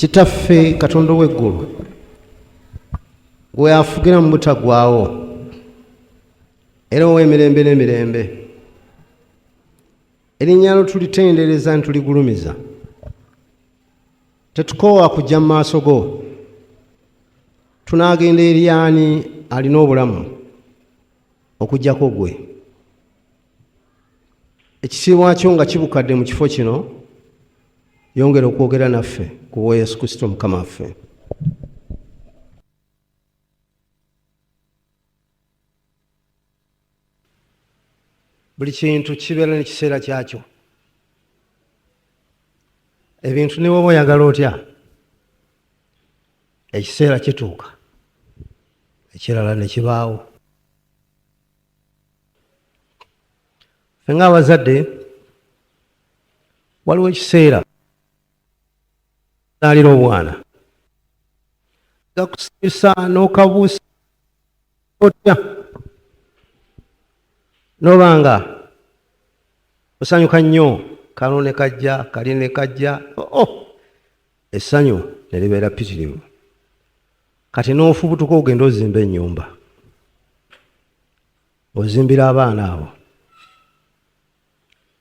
Kitaffe Katonda ow'eggulu, gwe afugira mu butaggwaawo era ow'emirembe n'emirembe, erinnya lyo tulitendereza ne tuligulumiza. Tetukoowa kujja mu maaso go. Tunaagenda eri ani alina obulamu okuggyako gwe? Ekitiibwa kyo nga kibukadde mu kifo kino, yongera okwogera naffe ku bwa Yesu Kristo Mukama waffe. Buli kintu kibeera n'ekiseera kyakyo. Ebintu ne bw'oba oyagala otya, ekiseera kituuka ekirala ne kibaawo. Ffe ng'abazadde waliwo ekiseera zaalira obwana gakusanyusa n'okabuusa otya noba nga osanyuka nnyo kano ne kajja kali ne kajja oh, oh. Essanyu ne libeera ppitirivu kati n'ofubutuka ogenda ozimba ennyumba ozimbira abaana abo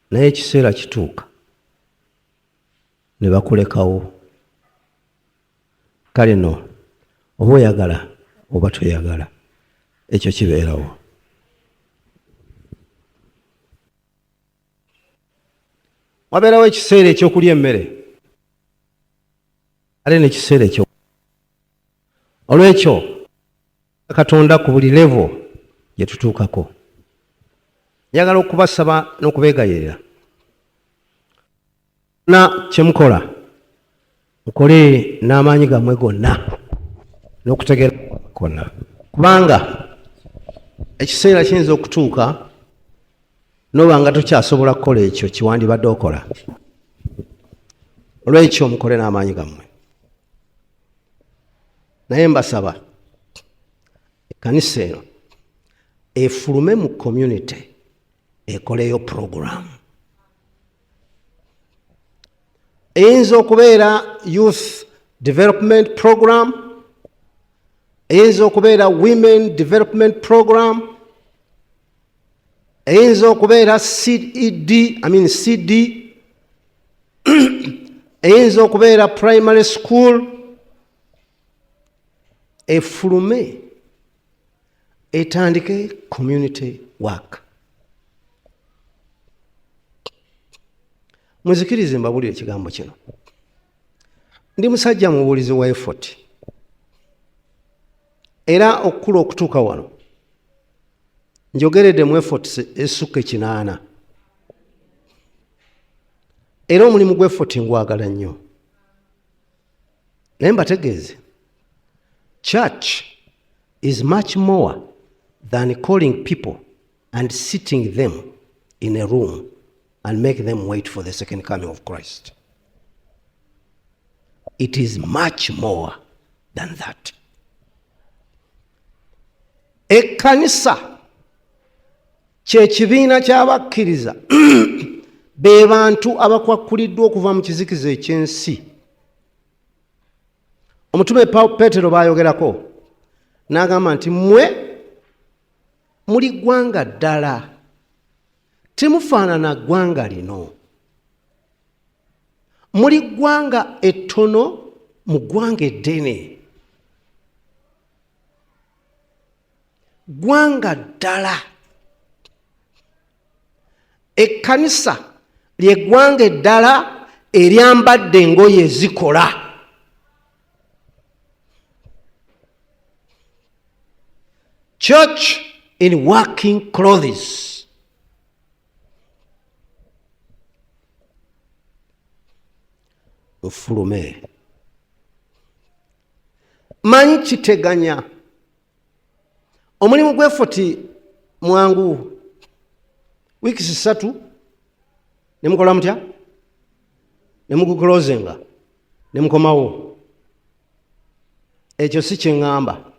naye ekiseera kituuka ne bakulekawo kale no oba oyagala oba toyagala ekyo kibeerawo. Wabeerawo ekiseera ekyokulya emmere ate n'ekiseera ekyo. Olwekyo Katonda ku buli levo gye tutuukako, njagala okubasaba n'okubeegayirira na kye mukola mukole n'amaanyi gammwe gonna n'okutegeera kwonna, kubanga ekiseera kiyinza okutuuka noba nga tokyasobola kukola ekyo kiwandibadde okola. Olwekyo mukole n'amaanyi gammwe, naye mbasaba ekkanisa eno efulume mu community ekoleyo puroguramu. Eyinza okubeera youth development program, eyinza okubeera women development program, eyinza okubeera ced, I mean CD, eyinza okubeera primary school. Efulume etandike community work. Muzikirize mbabulire ekigambo kino. Ndi musajja mubuulizi wa effort, era okukula okutuuka wano njogeredde mu efforts esukka 8, era omulimu gw'effort ngwagala nnyo, naye mbategeeze, church is much more than calling people and sitting them in a room and make them wait for the second coming of Christ. It is much more than that. Ekkanisa kye kibiina ky'abakkiriza, be bantu abakwakkuliddwa okuva mu kizikiza eky'ensi. Omutume Peetero baayogerako n'agamba nti mmwe muli ggwanga ddala, temufaanana ggwanga lino, muli ggwanga ettono mu ggwanga eddene, ggwanga ddala. Ekkanisa lye ggwanga eddala eryambadde engoye ezikola. Church in working clothes. Nfulume manyi kiteganya omulimu gw'effort mwangu, weeks 3 nemukola mutya, nemuguclosinga nemukomawo. Ekyo si kyeŋŋamba,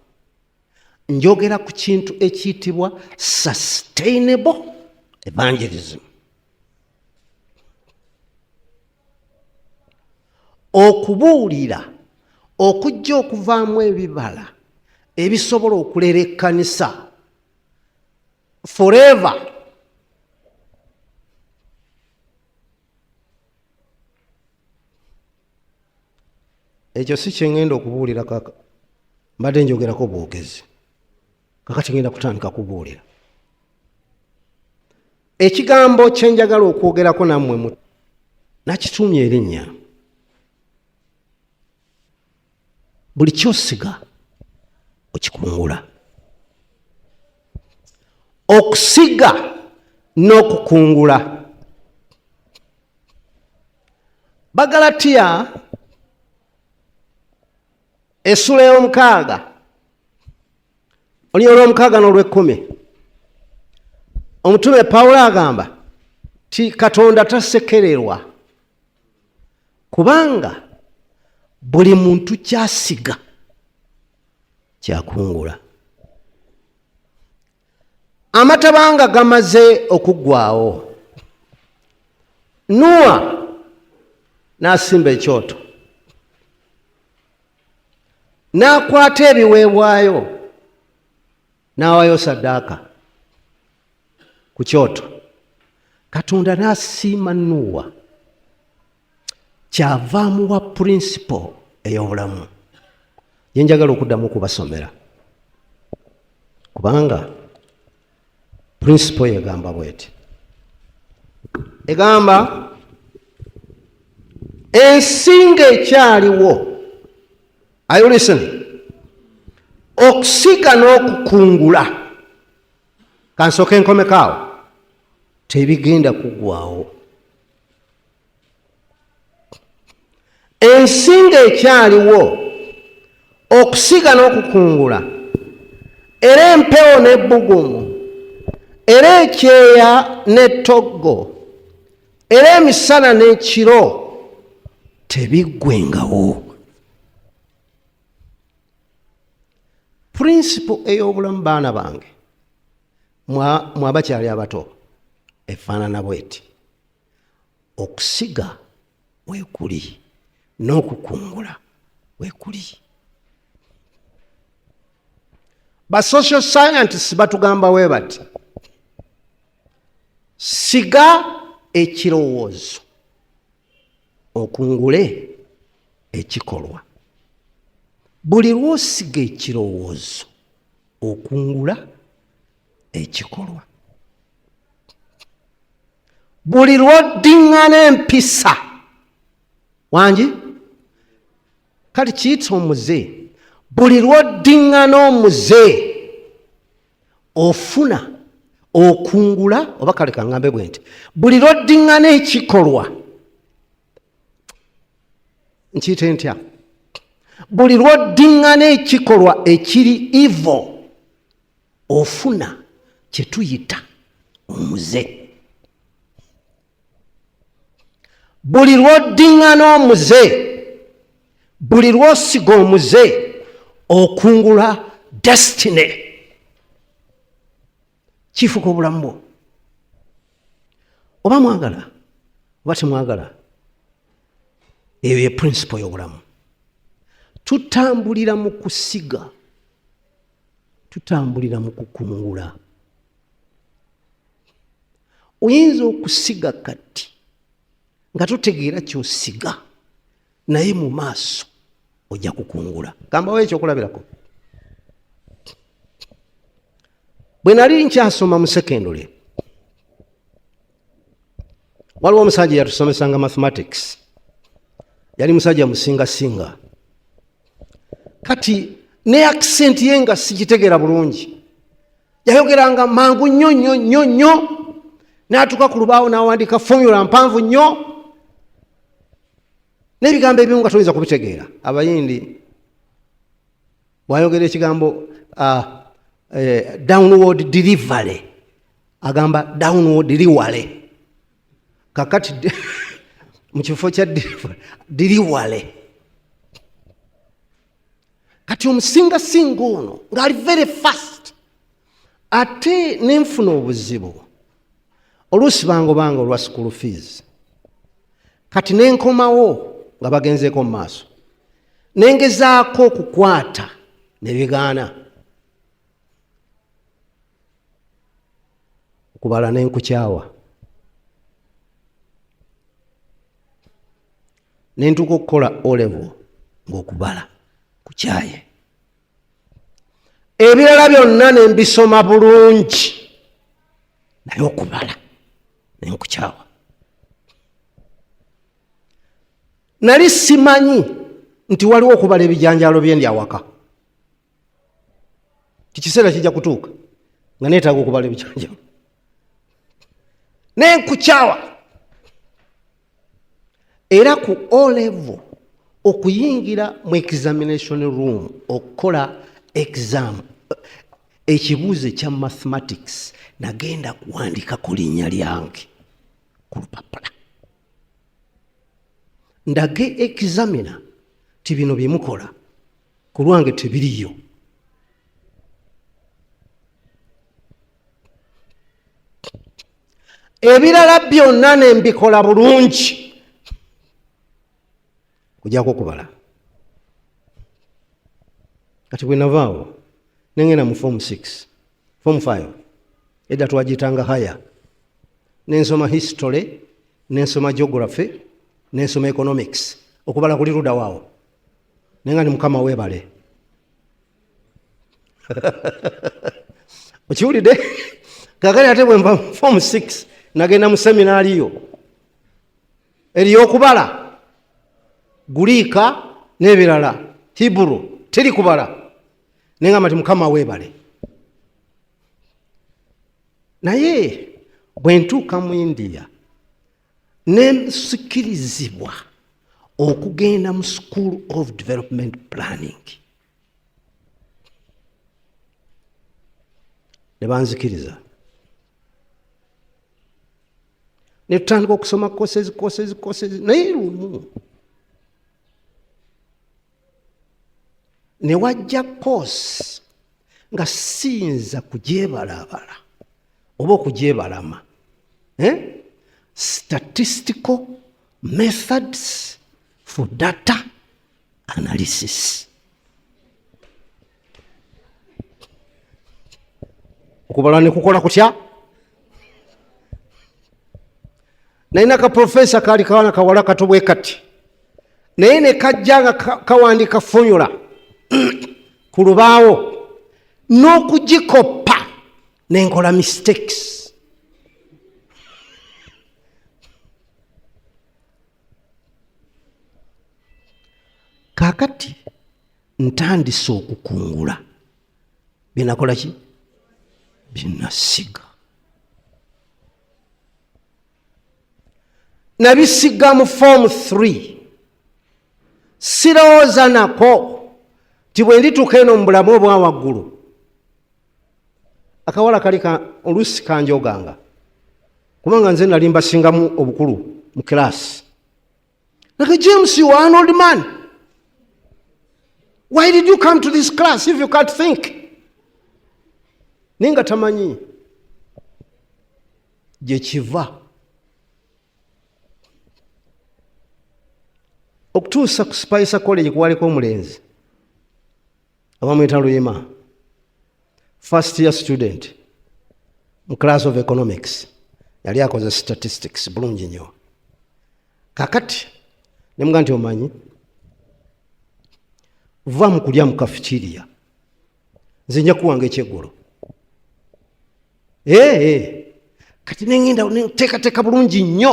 njogera ku kintu ekiyitibwa sustainable evangelism. Okubuulira okujja okuvaamu ebibala ebisobola okulera ekkanisa forever. Ekyo si kyengenda okubuulira kaka, mbadde njogerako bwogezi. Kakati ngenda kutandika kubuulira ekigambo kyenjagala okwogerako nammwe. Nakituumya erinnya "Buli kyosiga okikungula". Okusiga n'okukungula. Bagalatiya essula ey'omukaaga, oli olw'omukaaga n'olw'ekkumi, omutume Pawulo agamba ti Katonda tasekererwa, kubanga buli muntu kyasiga kyakungula. Amataba nga gamaze okuggwawo, Nuwa n'asimba ekyoto, n'akwata ebiweebwayo, n'awayo saddaaka ku kyoto. Katonda n'asiima Nuwa, kyava amuwa principle ey'obulamu ye njagala okuddamu okubasomera, kubanga principle yegamba bweti, egamba ensi ng'ekyaliwo. Are you listening? Okusiga n'okukungula, kansooke nkomekaawo, tebigenda kuggwawo. Ensi ng'ekyaliwo, okusiga n'okukungula, era empewo n'ebbugumu, era ekyeya n'ettoggo, era emisana n'ekiro tebiggwengawo. Principle ey'obulamu, baana bange mwe abakyali abato, efaanana bweti: okusiga weekuli n'okukungula weekuli. Ba social scientists batugamba we bati: siga ekirowoozo, okungule ekikolwa. Buli lw'osiga ekirowoozo, okungula ekikolwa. Buli lw'oddiŋŋana empisa wangi, kati kiyita omuze, buli lw'oddiŋŋana omuze ofuna okungula. Oba kale kaŋŋambe bwe nti, buli lw'oddiŋŋana ekikolwa, nkiyite ntya, buli lw'oddiŋŋana ekikolwa ekiri evil, ofuna kye tuyita omuze. Buli lw'oddiŋŋana omuze, buli lw'osiga omuze, okungula destiny, kifuka obulamu bwo, oba mwagala oba temwagala. Eyo ye principle y'obulamu. Tutambulira mu kusiga, tutambulira mu kukungula. Oyinza okusiga kati nga totegeera kyosiga, naye mu maaso ojja kukungula. Kambawo ekyokulabirako. Bwe nali nkyasoma mu secondary, waliwo omusajja yatusomesanga mathematics. Yali musajja musingasinga, kati ne accent ye nga sigitegeera bulungi. Yayogeranga mangu nnyo nnyo nnyo nnyo, n'atuuka ku lubaawo n'awandiika formula mpanvu nnyo n'ebigambo ebimu nga toyinza kubitegeera. Abayindi bwayogera ekigambo downward delivery, agamba downward liwale. Kakati mu kifo kya diriwale. Kati omusingasinga ono ng'ali very fast, ate nenfuna obuzibu, oluusi bangobanga olwa school fees. Kati nenkomawo. Nga bagenzeeko mu maaso, nengezaako okukwata ne bigaana. Okubala nenkukyawa, nentuuka okukola O level ng'okubala kukyaye. Ebirala byonna ne mbisoma bulungi, naye okubala nenkukyawa. Nali simanyi nti waliwo okubala ebijanjaalo byendi awaka, tikiseera kijja kutuuka nga neetaaga okubala ebijanjaalo, nenkukyawa. Era ku O level, okuyingira mu examination room okukola exam, ekibuuzo ekya mathematics, nagenda kuwandikako linnya lyange ku lupapula ndage examiner ti bino byemukola ku lwange tebiriyo. Ebirala byonna ne mbikola bulungi kujako okubala. Kati bwe navaawo nengenda mu form 6, form 5, edda twagiyitanga higher, nensoma history, nensoma geography, nensoma economics. Okubala kuli ludda waawo? Naye nga ni Mukama weebale. Okiwulidde? Kakati ate bwenva form 6 nagenda mu seminaariyo eriyokubala Guliika n'ebirala, Hiburu, teri kubala. Naye ngamba nti Mukama weebale. Naye bwe ntuuka mu India, nensikirizibwa okugenda mu School of Development Planning, ne banzikiriza, ne tutandika okusoma courses, courses, courses. Naye lumu ne wajja course nga siyinza kugyebalabala oba okugyebalama, eh? Statistical methods for data analysis. Okubala ne kukola kutya? Nalina ka profesa kaali kawana kawala kato bwe kati, naye ne kajja nga kawandiika formula ku lubaawo, n'okugikoppa nenkola mistakes. Kaakati ntandise okukungula byenakola ki, byenasiga. Nabisiga mu form 3. Sirowooza nako ti bwe ndituuka eno mu bulamu obwa waggulu. Akawala kali oluusi kanjoganga kubanga nze nali mbasingamu obukulu mu kilaasi. Like, "James, you are an old man. Why did you come to this class if you can't think?" Naye nga tamanyi gye kiva. Okutuusa ku Spicer College, kuwaliko omulenzi abamwita Luyima, first year student mu class of economics. Yali akoze statistics bulungi nnyo. Kakati nemuga nti, "Omanyi, va mu kulya mu cafeteria, nze nja kuwanga ekyeggulo." Ee, kati nengenda neteekateeka bulungi nnyo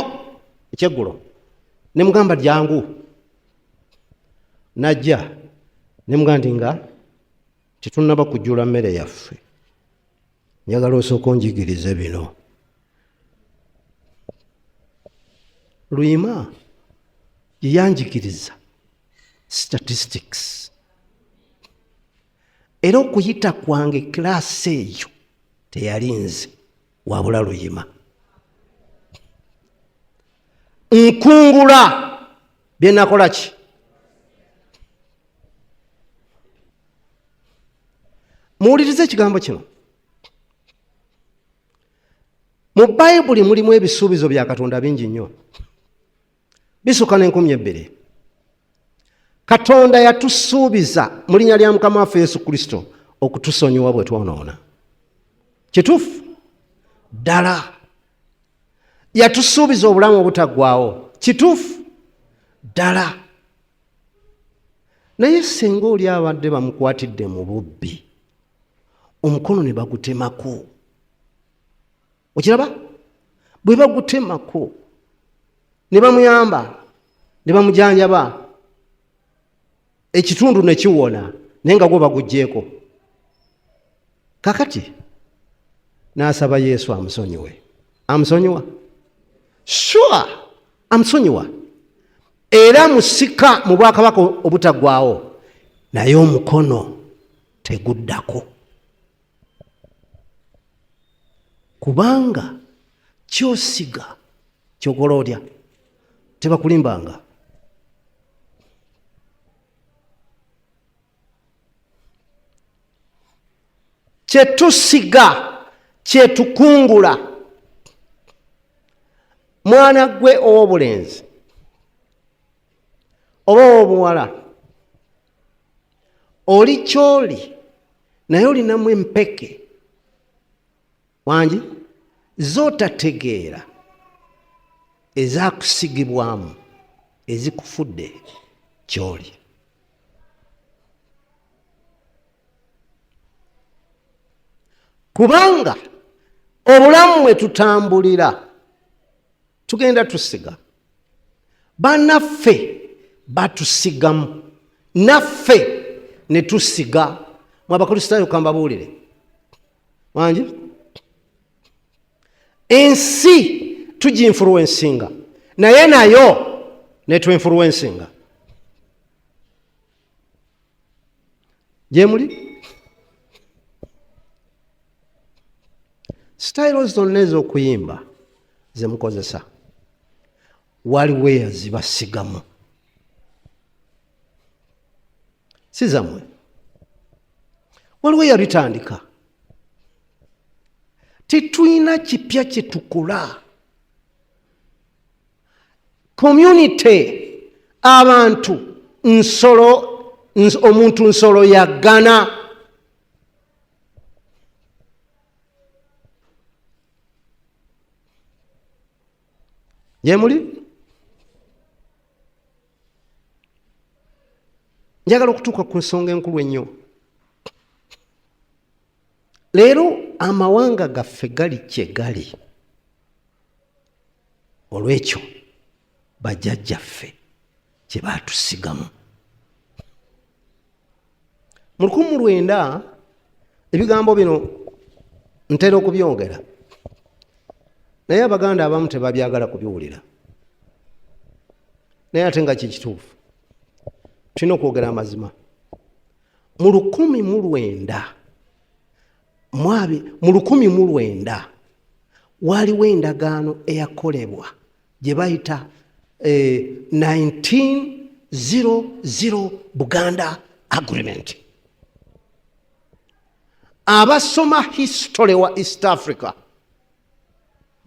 ekyeggulo, nemugamba, "Jangu." Najja, nemugamba nti, "Nga tetunnaba kujjula mmere yaffe, njagala osooka onjigirize bino." Luyima yeyanjigiriza statistics, era okuyita kwange kilaasi eyo teyali nze wabula Luyima. Nkungula byenakola ki. Muwulirize ekigambo kino. Mu Bayibuli mulimu ebisuubizo bya Katonda bingi nnyo, bisukka n'enkumi ebbiri. Katonda yatusuubiza mu linnya lya Mukama waffe Yesu Kristo okutusonyiwa bwe twonoona. Kituufu ddala. Yatusuubiza obulamu obutaggwaawo. Kituufu ddala. Naye singa oli abadde bamukwatidde mu bubbi, omukono ne bagutemako, okiraba bwe bagutemako ne bamuyamba ne bamujanjaba ekitundu ne kiwona, naye nga gwo baguggyeko. Kakati n'asaba Yesu amusonyiwe. Amusonyiwa? Sure, amusonyiwa, era musika mu bwakabaka obutaggwaawo, naye omukono teguddako, kubanga kyosiga kyokola otya? Tebakulimbanga. Kyetusiga kyetukungula. Mwana gwe ow'obulenzi oba ow'obuwala, oli kyoli, naye olinamu empeke wangi z'otategeera ezakusigibwamu ezikufudde kyoli. Kubanga obulamu mwe tutambulira tugenda tusiga, bannaffe batusigamu, naffe ne tusiga. Mwe Abakristaayo, kambabuulire wangi, ensi tuginfuluwensinga, naye nayo netwenfuluwensinga. Gyemuli sitayiro zonna ez'okuyimba zemukozesa, waliwo eyazibasigamu, si zammwe. Waliwo eyabitandika. Tetulina kipya kyetukola. Community, abantu nsolo, omuntu nsolo yaggana. Gyemuli njagala okutuuka ku nsonga enkulu ennyo leero. Amawanga gaffe gali kye gali olw'ekyo bajjajjaffe kye baatusigamu mu 1900. Ebigambo bino ntera okubyongera, naye Abaganda abamu tebabyagala kubiwulira, naye ate nga kikituufu, tulina okwogera amazima. Mu 1900 mwabi, mu 1900 waliwo endagaano eyakolebwa gye bayita 1900 Buganda Agreement. Abasoma history wa East Africa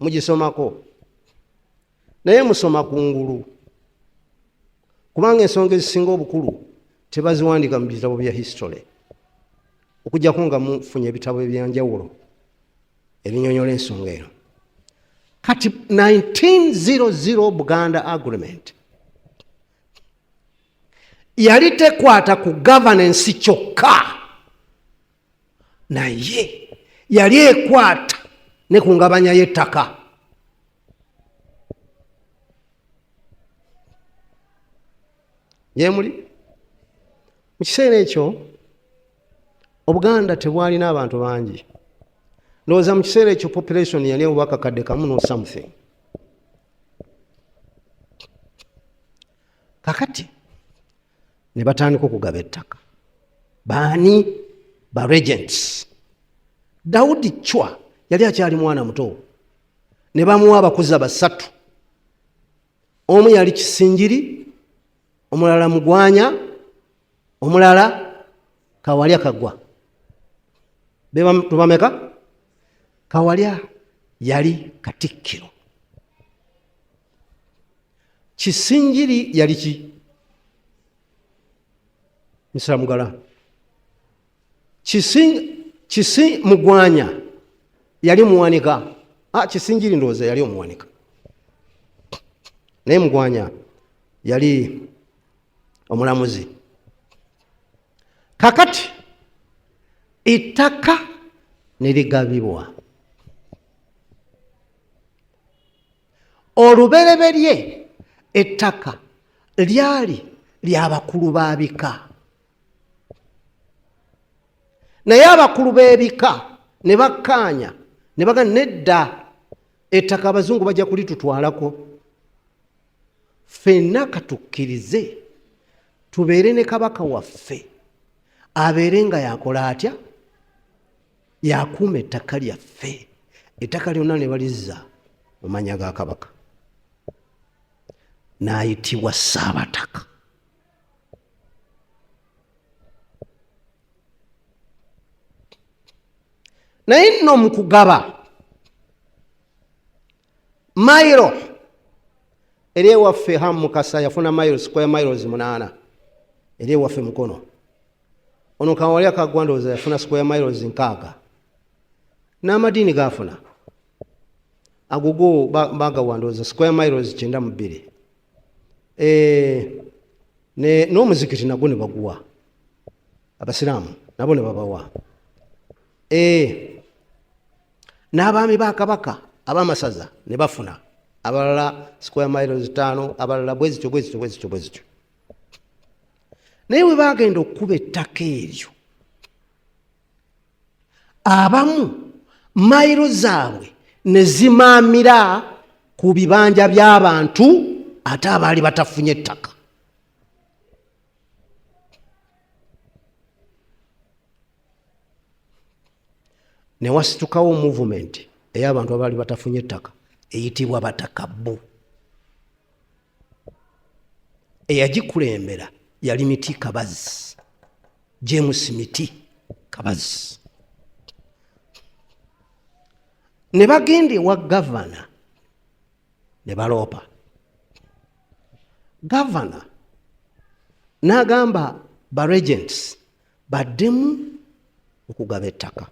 mugisomako, naye musoma kungulu, kubanga ensonga ezisinga obukulu tebaziwandika mu bitabo bya history, okujjako nga mufunye ebitabo ebyanjawulo ebinyonyola ensonga eno. Kati 1900 Buganda Agreement yali tekwata ku governance kyokka, naye yali ekwata ne ku ngabanya y'ettaka. Yemuli mu kiseera ekyo Obuganda tebwalina abantu bangi. Ndowooza mu kiseera ekyo population yali oba kakadde kamu no something. Kakati ne batandika okugaba ettaka. Baani? Ba regents. Daudi Chwa yali akyali mwana muto, ne bamuwa abakuza basatu. Omu yali Kisinjiri, omulala Mugwanya, omulala Kawalya Kagwa. Tubameka? Kawalya yali katikkiro, Kisinjiri yali ki? Mr. Mugala. Kisi Mugwanya yali muwanika. Kisinjiri ndowooza yali omuwanika, naye Mugwanya yali omulamuzi. Kakati ettaka ne ligabibwa. Olubereberye ettaka lyali lya bakulu ba bika, naye abakulu b'ebika ne bakkaanya ne baga nedda, ettaka abazungu bajja kulitutwalako, ffenna katukkirize tubeere ne kabaka waffe abeere nga yakola atya, yakuuma ettaka lyaffe. Ettaka lyonna ne balizza mu mannya ga kabaka, n'ayitibwa Ssaabataka. Naye nno mu kugaba mayiro eri ewaffe, Ham Mukasa yafuna mayiro square miles 8 eri ewaffe Mukono. Ono Kawali akagwa ndowooza yafuna square miles 60. N'amadiini gaafuna agogo bagawa ndowooza square miles 92. N'omuzikiti nagwo ne baguwa abasiraamu, nabo ne babawa. N'abaami ba kabaka ab'amasaza ne bafuna, abalala square miles 5, abalala bwe zityo bwe zityo bwe zityo bwe zityo. Naye bwe bagenda okukuba ettaka eryo, abamu mayiro zaabwe ne zimaamira ku bibanja by'abantu ate abaali batafunye ettaka. Ne wasitukawo movement ey'abantu abaali batafunye ettaka eyitibwa Batakabbu. Eyagikulembera yali Miti Kabazi, James Miti Kabazi. Ne bagenda ewa gavana ne baloopa. Gavana n'agamba ba regents baddemu okugaba ettaka.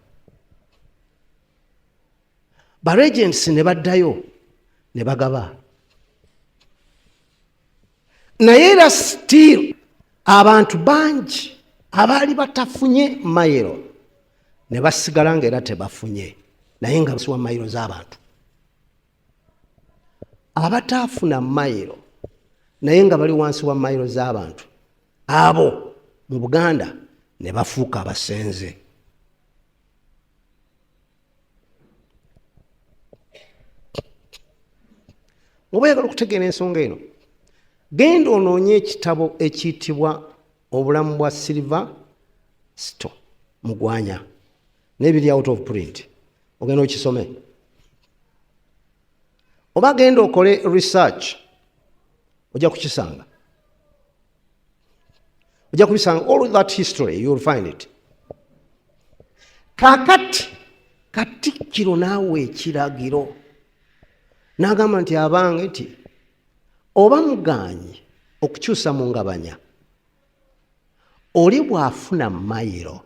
Ba regents ne baddayo ne bagaba, naye era still abantu bangi abaali batafunye mayiro ne basigala nga era tebafunye, naye nga basiwa mayiro z'abantu. Abataafuna mayiro naye nga bali wansi wa mayiro z'abantu abo mu Buganda ne bafuuka abasenze. Oba oyagala okutegeera ensonga eno, genda onoonye ekitabo ekiyitibwa Obulamu bwa Silver Sto Mugwanya, n'ebiri out of print, ogenda okisome, oba genda okole research, ojja kukisanga, ojja kubisanga. All that history you will find it. Kakati Katikkiro naawe ekiragiro n'agamba nti abange, nti oba mugaanyi okukyusa mu ngabanya, oli bw'afuna mayiro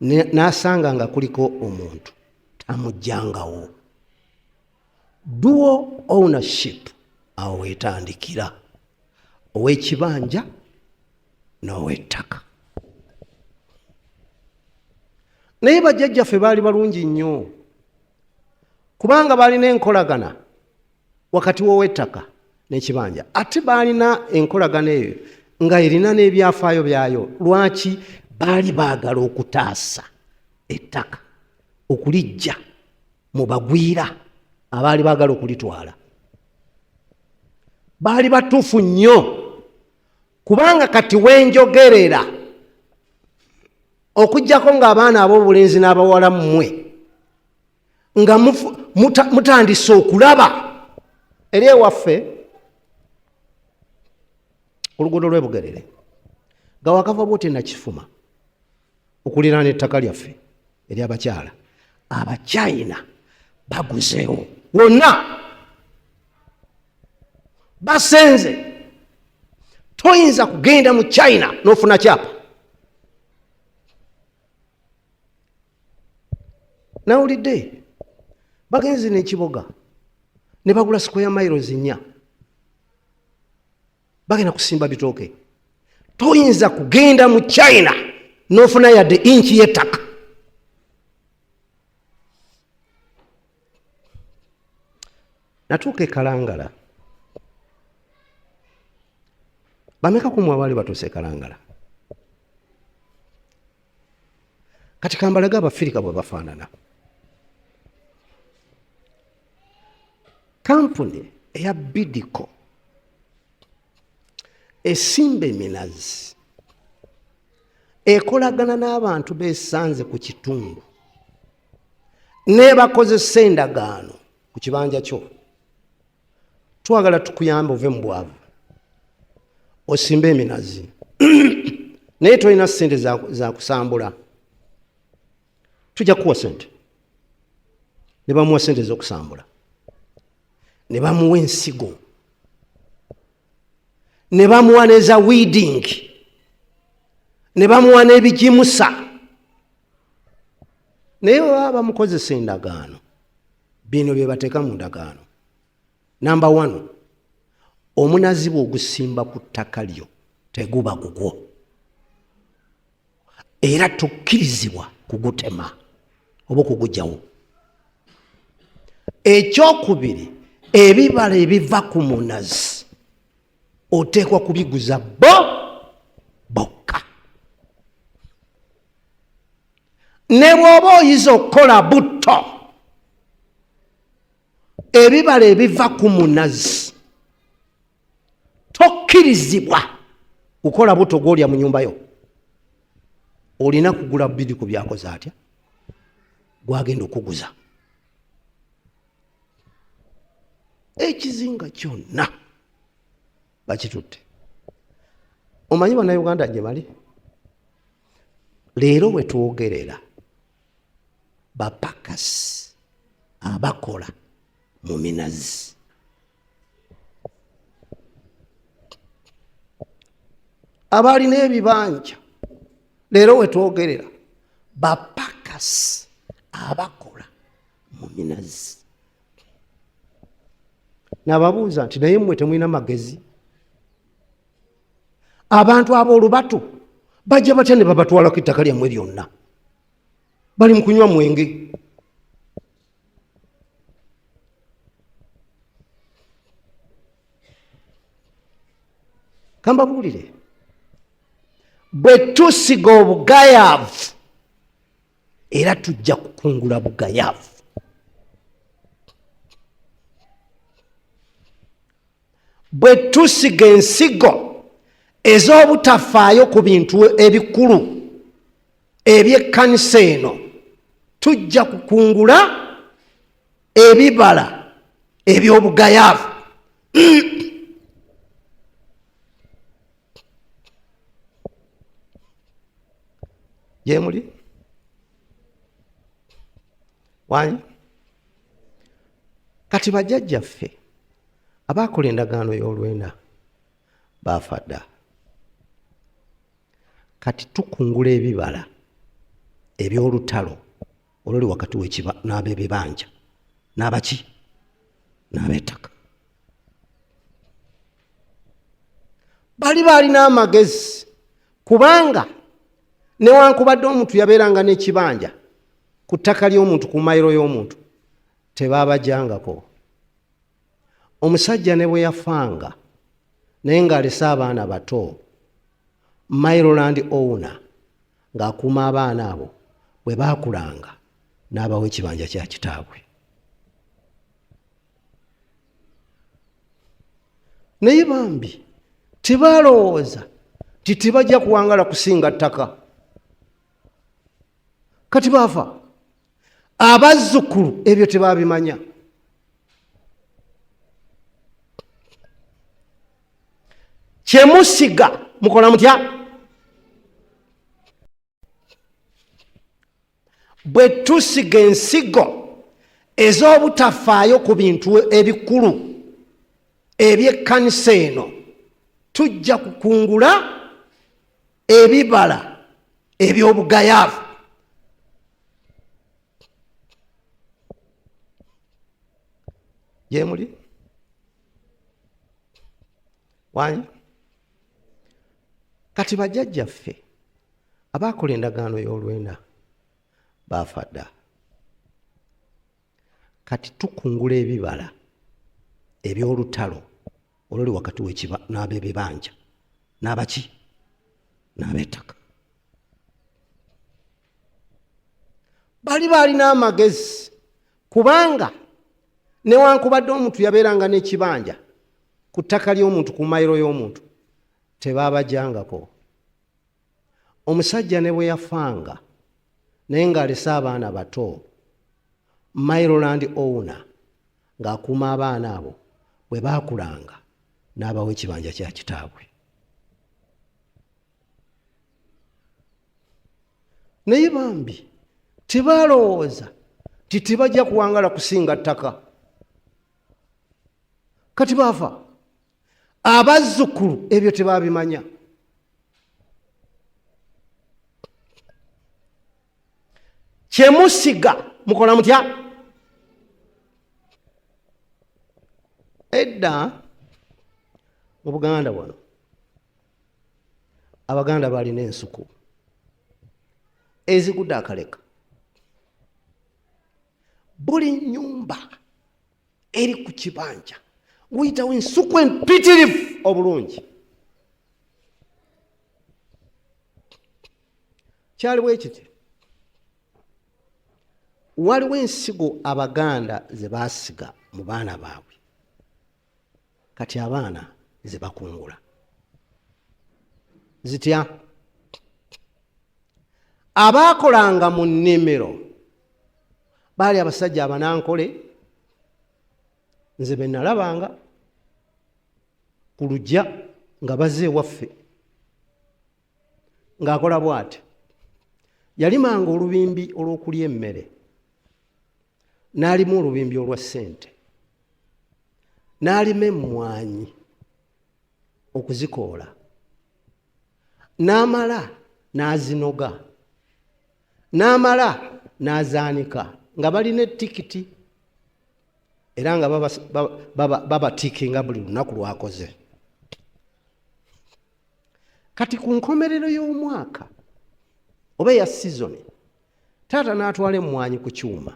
n'asanga nga kuliko omuntu, tamugjangawo. Dual ownership awo wetandikira, ow'ekibanja n'ow'ettaka. Naye bajjajjaffe baali balungi nnyo, kubanga balina enkolagana wakati w'ow'ettaka n'ekibanja, ate baalina enkolagana eyo nga erina n'ebyafaayo byayo. Lwaki baali baagala okutaasa ettaka okulijja mu bagwira abaali baagala okulitwala? Baali batuufu nnyo, kubanga kati wenjogerera, okuggyako ng'abaana ab'obulenzi n'abawala mmwe nga mutandise okulaba eri ewaffe ku luguudo lw'ebugerere nga wakava bwoti Nakifuma okuliraana ettaka lyaffe eryabakyala, Abachina baguzeewo wonna, basenze. Toyinza kugenda mu China n'ofuna kyapa. Nawulidde bagenze n'ekiboga ne bagula square miles 4, bagenda kusimba bitooke. Toyinza kugenda mu China n'ofuna yadde inchi y'ettaka. Natuuka e Kalangala. Bameka ku mmwe abaali batuuse e Kalangala? Kati kambalaga Abafirika bwe bafaanana. Kampuni eya Bidco esimba eminazi ekolagana n'abantu besanze ku kitundu nebakozesa endagaano ku kibanja kyo. Twagala tukuyambe ove mu bwavu, osimbe eminazi, naye tolina ssente za kusambula, tujja kukuwa ssente. Ne bamuwa ssente ez'okusambula, ne bamuwa ensigo, ne bamuwa n'eza weeding, ne bamuwa n'ebigimusa. Naye baba bamukozesa endagaano, bino bye bateeka mu ndagaano. Namba 1, omunazi bw'ogusimba ku ttaka lyo teguba gugwo, era tokkirizibwa kugutema oba okugugyawo. Ekyokubiri, ebibala ebiva ku munazi oteekwa kubiguza bo bokka. Ne bw'oba oyiza okukola butto, ebibala ebiva ku munazi tokkirizibwa kukola butto gw'olya mu nyumba yo. Olina kugula biri ku byakoze atya gwagenda okuguza. Ekizinga kyonna bakitutte. Omanyi bannayuganda gye bali leero we twogerera, bapakasi abakola mu minazi. Abalina ebibanja leero we twogerera, bapakasi abakola mu minazi. Nababuuza nti naye mmwe temulina magezi? Abantu ab'olubatu bajja batya ne babatwalako ettaka lyammwe lyonna? Bali mu kunywa mwenge. Kambabuulire, bwe tusiga obugayaavu era tujja kukungula bugayaavu. Bwe tusiga ensigo ez'obutafaayo ku bintu ebikulu eby'ekkanisa eno, tujja kukungula ebibala eby'obugayaavu. Gyemuli wangi kati bajjajjaffe abaakola endagaano y'olwenda baafa dda. Kati tukungula ebibala eby'olutalo oluli wakati n'ab'ebibanja n'abaki n'ab'ettaka. Bali baalina amagezi, kubanga newankubadde omuntu yabeeranga n'ekibanja ku ttaka ly'omuntu, ku mayiro y'omuntu, tebaabajjangako. Omusajja ne bwe yafanga naye ng'alese abaana bato, mailo land owner ng'akuuma abaana abo, bwe baakulanga n'abawa ekibanja kya kitaabwe. Naye bambi tebalowooza nti tebajja kuwangala kusinga ttaka. Kati baafa, abazzukulu ebyo tebabimanya. Kyemusiga mukola mutya? Bwe tusiga ensigo ez'obutafaayo ku bintu ebikulu eby'ekkanisa eno, tujja kukungula ebibala eby'obugayaavu. Gyemuli wangi. Kati bajjajjaffe abaakola endagaano y'olwenda baafa dda. Kati tukungula ebibala eby'olutalo oluli wakati w'ekiba n'ab'ebibanja n'abaki n'ab'ettaka. Bali baalina amagezi, kubanga newankubadde omuntu yabeeranga n'ekibanja ku ttaka ly'omuntu, ku mayiro y'omuntu, tebaabajjangako. Omusajja ne bwe yafanga naye ng'alese abaana bato, mailo land owner ng'akuuma abaana abo, bwe baakulanga n'abawa ekibanja kya kitaabwe. Naye bambi tebaalowooza nti tebajja kuwangala kusinga ttaka. Kati baafa, abazzukulu ebyo tebabimanya. Kyemusiga mukola mutya? Edda mu Buganda wano Abaganda balina ensuku ezigudde akaleka. Buli nyumba eri ku kibanja wuyitawo ensuku empitirivu obulungi. Kyali bwe kiti, waliwo ensigo Abaganda ze baasiga mu baana baabwe, kati abaana ze bakungula zitya? Abaakolanga mu nnimiro baali abasajja Abanankole, nze be nalabanga ku lujja nga bazze ewaffe ng'akola bw'ati. Yalimanga olubimbi olw'okulya emmere, n'alima olubimbi olwa ssente, n'alima emmwanyi okuzikoola, n'amala n'azinoga, n'amala n'azaanika nga balina ettikiti, era nga babatiikinga buli lunaku lwakoze. Kati ku nkomerero y'omwaka oba eya sizoni, taata n'atwala emmwanyi ku kyuma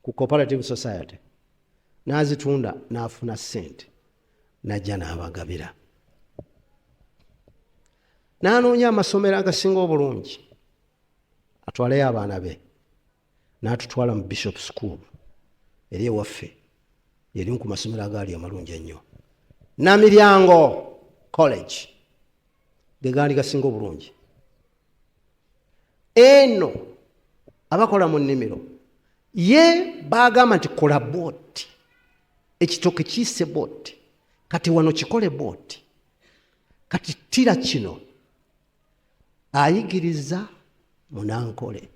ku cooperative society, n'azitunda n'afuna ssente, n'ajja n'abagabira, n'anoonya amasomero agasinga obulungi atwaleyo abaana be, n'atutwala mu Bishop School eri ewaffe, yerimu ku masomero agaali amalungi ennyo. Namiryango College ge gaali gasinga obulungi. Eno abakola mu nnimiro ye bagamba nti kola booti, ekitoke kiise booti, kati wano kikole booti, kati ttira kino. Ayigiriza Munankole,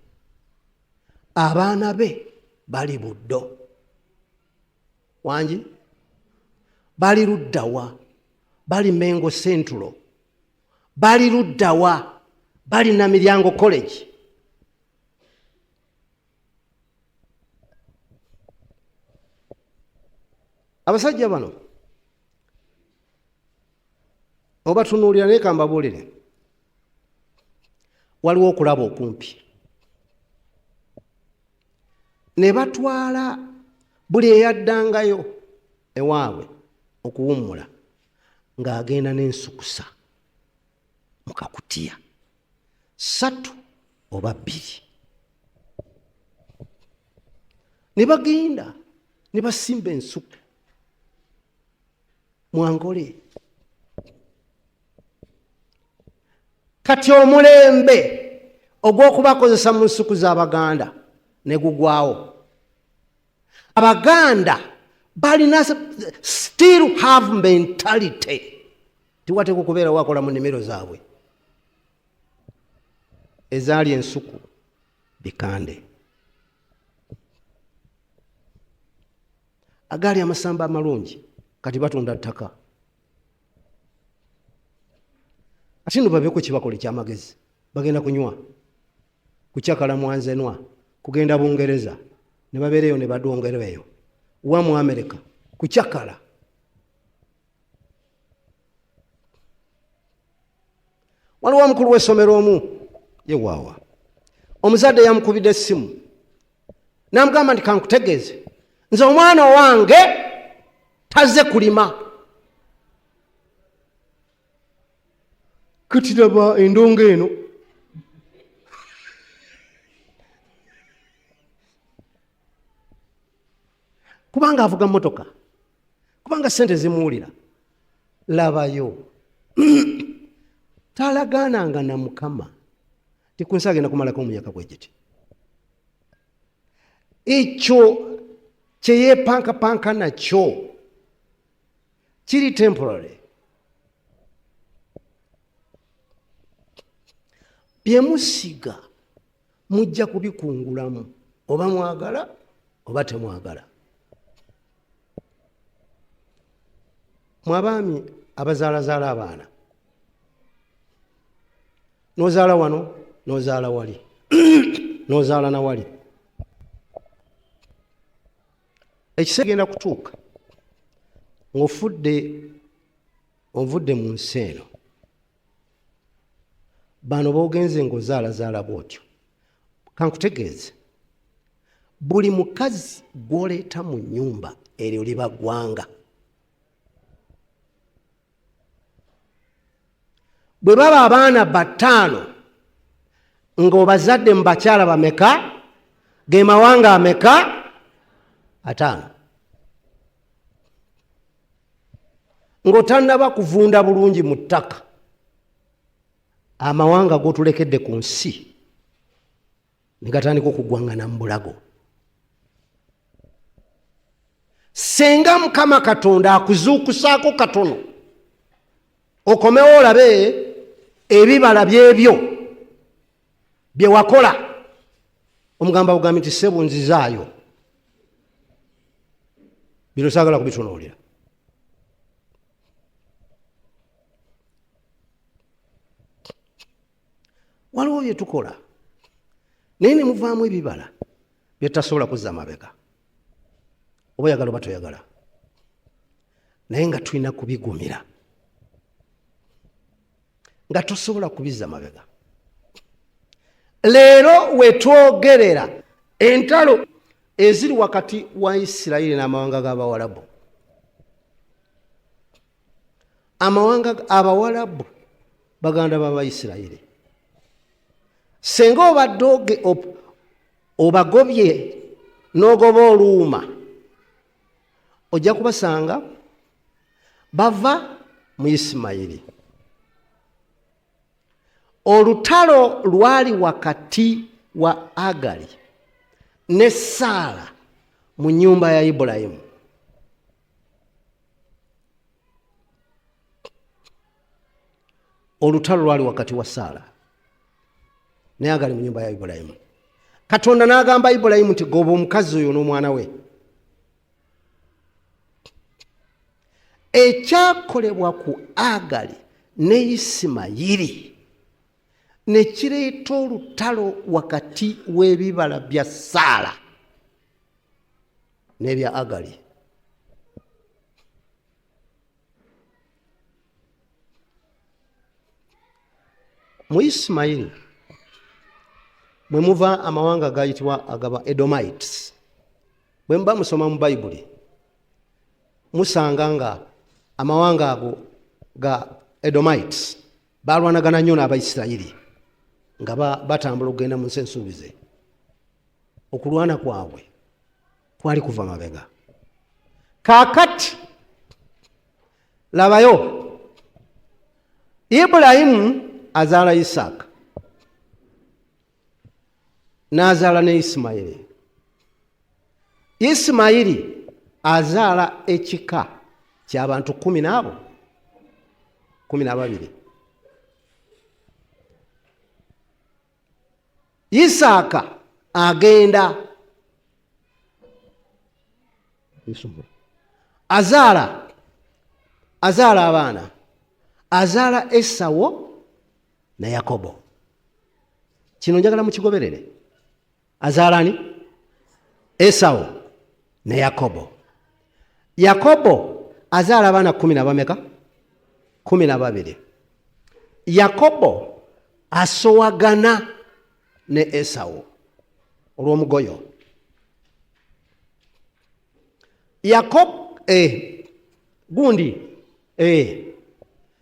abaana be bali Buddo wangi, bali luddawa, bali Mengo Central, bali luddawa, bali Namiryango College. Abasajja bano obatunuulira, naye kambabuulire, waliwo okulaba okumpi ne batwala buli eyaddangayo ewaabwe okuwummula ng'agenda n'ensukusa mu kakutiya 3 oba 2, ne bagenda ne basimba ensuku mwangole. Kati omulembe ogw'okubakozesa mu nsuku z'Abaganda ne gugwawo. Abaganda balina still have mentality tiwateekwa okubeera wakola mu nnimiro zaabwe ezaali ensuku bikande, agaali amasamba amalungi. Kati batunda ttaka, ate no babeeko kyebakola ekyamagezi. Bagenda kunywa kucakala mwanzenwa, kugenda Bungereza ne babeereyo ne badwongerwa eyo. Wa mu Amerika kucakala. Waliwo omukulu w'essomero omu ye waawa, omuzadde yamukubidde essimu n'amugamba nti kankutegeeze, nze omwana owange tazze kulima. Kati laba endongo eno. Kubanga avuga mmotoka, kubanga sente zimuwulira. Labayo, talagaananga na Mukama ti ku nsi agenda kumalako omuyaka bwe giti. Ekyo kye yeepankapanka nakyo kiri temporary. Bye musiga mujja kubikungulamu, oba mwagala oba temwagala. Mwe abaami abazaalazaala abaana, n'ozaala wano, n'ozaala wali, n'ozaala na wali, ekiseera genda kutuuka ng'ofudde, ovudde mu nsi eno. Bano b'ogenze ng'ozaalazaala bw'otyo, kankutegeeze, buli mukazi gw'oleeta mu nnyumba eryo liba ggwanga. Bwe baba abaana bataano ng'obazadde mu bakyala bameka, ge mawanga ameka? 5. Ng'otannaba kuvunda bulungi mu ttaka, amawanga g'otulekedde ku nsi ne gatandika okugwangana mu bulago. Senga Mukama Katonda akuzuukusaako katono okomewo olabe ebibala byebyo bye wakola, omugamba bugambi nti ssebo nzizaayo bino, saagala kubitunuulira. Waliwo bye tukola naye ne muvaamu ebibala bye tutasobola kuzza mabega, oba oyagala oba toyagala, naye nga tulina kubigumira, nga tosobola kubizza mabega. Leero wetwogerera, entalo eziri wakati wa Isirayiri n'amawanga g'Abawalabu, amawanga Abawalabu baganda b'Abaisirayiri, senga obadde obagobye n'ogoba oluuma, ojja kubasanga bava mu Isimayiri. Olutalo lwali wakati wa Agali ne Saala mu nnyumba ya Ibulayimu. Olutalo lwali wakati wa Saala ne Agali mu nnyumba ya Ibulayimu. Katonda n'agamba Ibulayimu nti goba omukazi oyo n'omwana we. Ekyakolebwa ku Agali ne Isimayiri ne kireeta olutalo wakati w'ebibala bya Saala n'ebya Agali. Mu Isimayiri mwe muva amawanga gayitibwa agaba Edomites. Bwe muba musoma mu Bayibuli musanga nga amawanga ago ga Edomites balwanagana nnyo n'Abaisirayiri nga batambula okugenda mu nsi ensuubize. Okulwana kwabwe kwali kuva mabega. Kaakati labayo, Ibulayimu azaala Isaaka, n'azaala ne Isimayiri. Isimayiri azaala ekika ky'abantu kumi n'abo 12. Isaaka agenda azaala abaana, azaala Esawo ne Yakobo. Kino njagala mukigoberere. Azaala ani? Esawo ne Yakobo. Yakobo azaala abaana kumi na bameka? 12. Yakobo asowagana ne Esawu olw'omugoyo. Yakobo gundi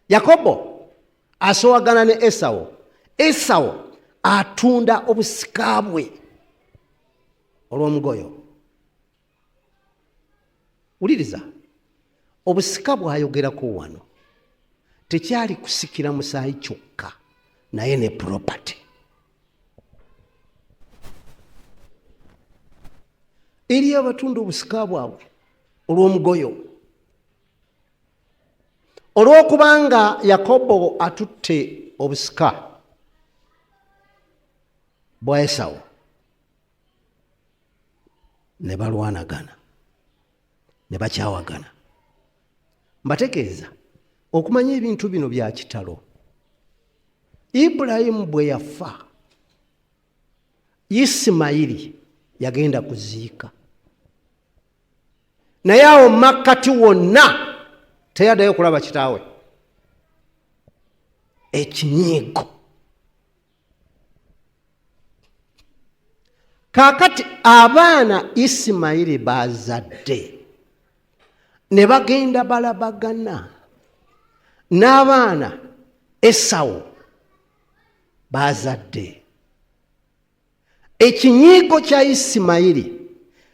Yakobo asowagana ne Esawu. Esawu atunda obusika bwe olw'omugoyo. Wuliriza, obusika bw'ayogerako wano tekyali kusikira musaayi kyokka, naye ne property. Eri abatunda obusika bwabwe olw'omugoyo. Olw'okubanga Yakobo atutte obusika bwa Esawu, ne balwanagana ne bakyawagana. Mbategeeza okumanya ebintu bino bya kitalo. Ibulayimu bwe yafa, Isimayiri yagenda kuziika, naye awo makkati wonna teyaddayo kulaba kitaawe. Ekinyiigo. Kaakati abaana Isimayiri bazadde ne bagenda balabagana n'abaana Esawu bazadde. Ekinyiigo kya Isimayiri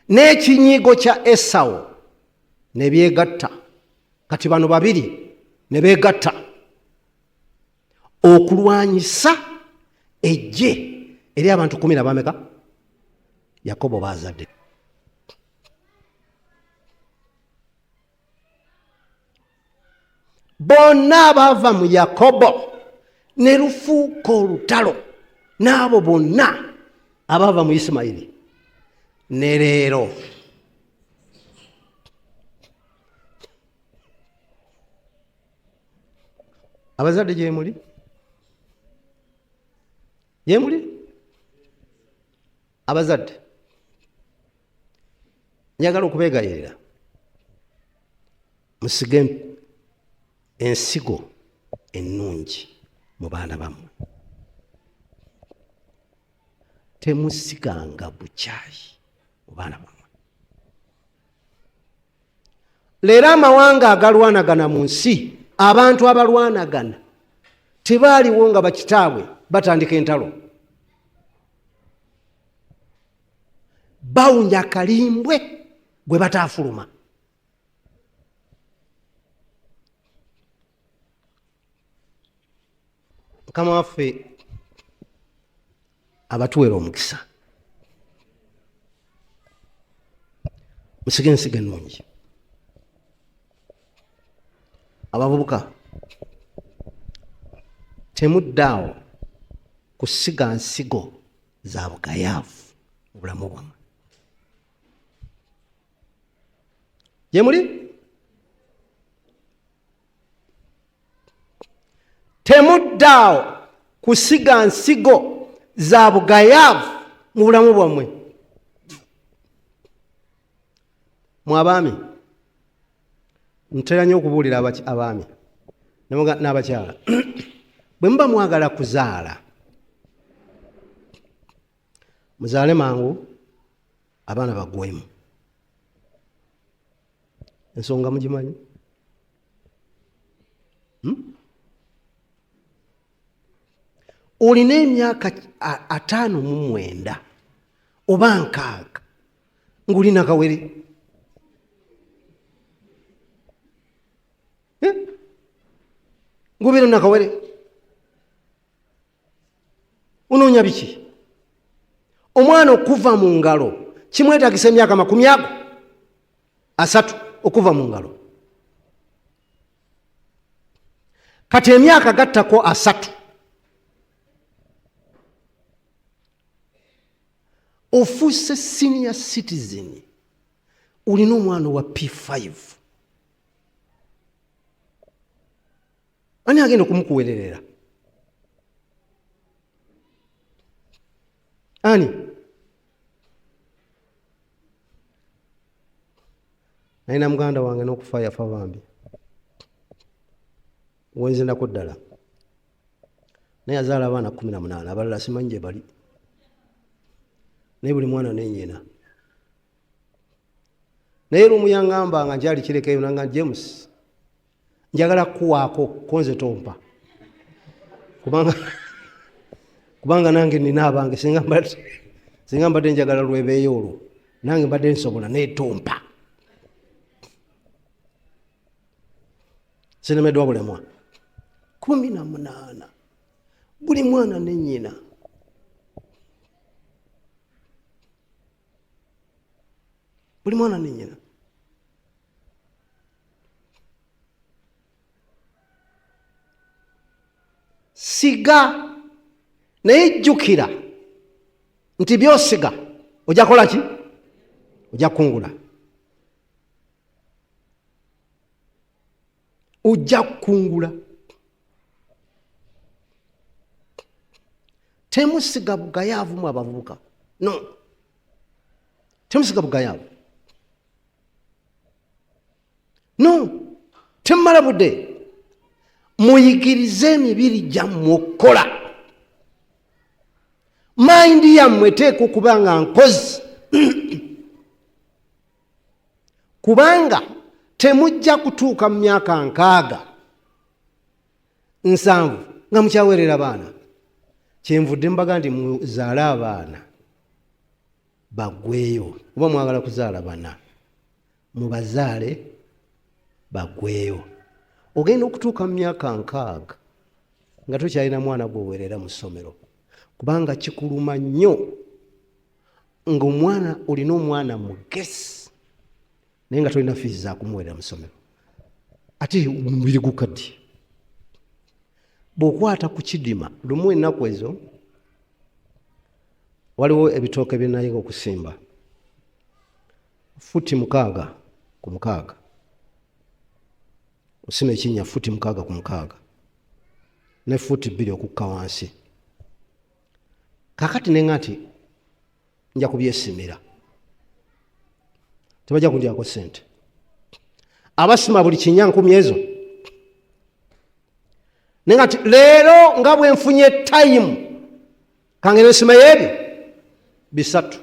n'ekinyiigo kya Esawu ne byegatta. Kati bano babiri ne beegatta okulwanyisa eggye eri abantu kumi na bameka Yakobo bazadde. Bonna abaava mu Yakobo ne lufuuka olutalo n'abo bonna abaava mu Isimayiri ne leero. Abazadde gyemuli? Gyemuli? Abazadde njagala okubeegayirira musige ensigo ennungi mu baana bammwe. Temusiganga bukyayi mu baana bammwe. Leero amawanga agalwanagana mu nsi, abantu abalwanagana tebaaliwo nga bakitaabwe batandika entalo. Bawunya kalimbwe gwe bataafuluma. Mukama waffe abatuwera omukisa. Musige ensigo ennungi. Abavubuka temuddaawo kusiga nsigo za bugayaavu mu bulamu bwammwe. Gye muli? Temuddaawo kusiga nsigo za bugayaavu mu bulamu bwammwe. Mwe abaami, ntera nnyo okubuulira abaami n'abakyala, bwe muba mwagala kuzaala, muzaale mangu abaana bagwemu. Ensonga mugimanyi? Olina emyaka 59 oba 60 ng'olina kawere. Ng'obeera nakawere, onoonya biki? Omwana okuva mu ngalo kimwetagisa emyaka makumi ago asatu okuva mu ngalo. Kati emyaka gattako 30, ofuuse senior citizen, olina omwana wa P5, ani agenda okumukuwererera? Ani? Naye na muganda wange n'okufa yafa bambi wenzinako ddala, naye yazaala abaana 18, abalala simanyi gye bali, naye buli mwana nenyina. Naye lumu yaŋŋamba nga nkyali kirekayo, nanga James, njagala kukuwaako konze tompa, kubanga nange nina abange, singa mbadde njagala lwebeeyo olwo nange mbadde nsobola, naye tompa. Sinemeddwa bulemwa 18, buli mwana ne nnyina. Buli mwana ne nnyina. Siga, naye jjukira nti byosiga ojja kukola ki? Ojja kukungula. Ojja kukungula. Temusiga bugayaavu mu abavubuka, no, temusiga bugayaavu, no, temumala budde. Muyigirize emibiri gyammwe okukola. Mind yammwe eteeka okuba nga nkozi, kubanga temujja kutuuka mu myaka 60, 70 nga mukyaweerera baana. Kyenvudde mbaga nti muzaale abaana baggweeyo, oba mwagala kuzaala bana, mubazaale baggweeyo. Ogenda okutuuka mu myaka 60 nga tokyalina mwana gweweerera mu ssomero, kubanga kikuluma nnyo ng'omwana olina omwana mugezi naye nga tolina fiizi zakumuweerera mu ssomero, ate omubiri gukaddi bw'okwata ku kidima. Lumu ennaku ezo waliwo ebitooke bye nayiga okusimba futi 6 ku 6, osima ekinnya futi 6 ku 6 ne futi 2 okukka wansi. Kakati nenga nti nja kubyesimira, tebajja kundyako sente abasima buli kinnya 1000 ezo. Nenga nti leero nga bwe nfunye time, kangende nsimayo ebyo bisatu.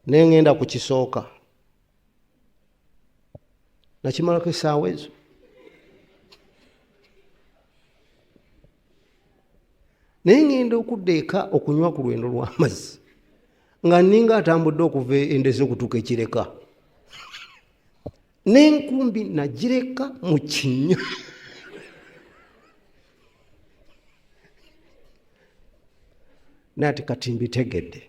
Nengenda ku kisooka, nakimalako essaawa ezo. Naye ngenda okudda eka okunywa ku lwendo lw'amazzi nga ninga atambudde okuva endezi okutuuka ekireka, n'enkumbi nagireka mu kinnya. Naye ati kati mbitegedde,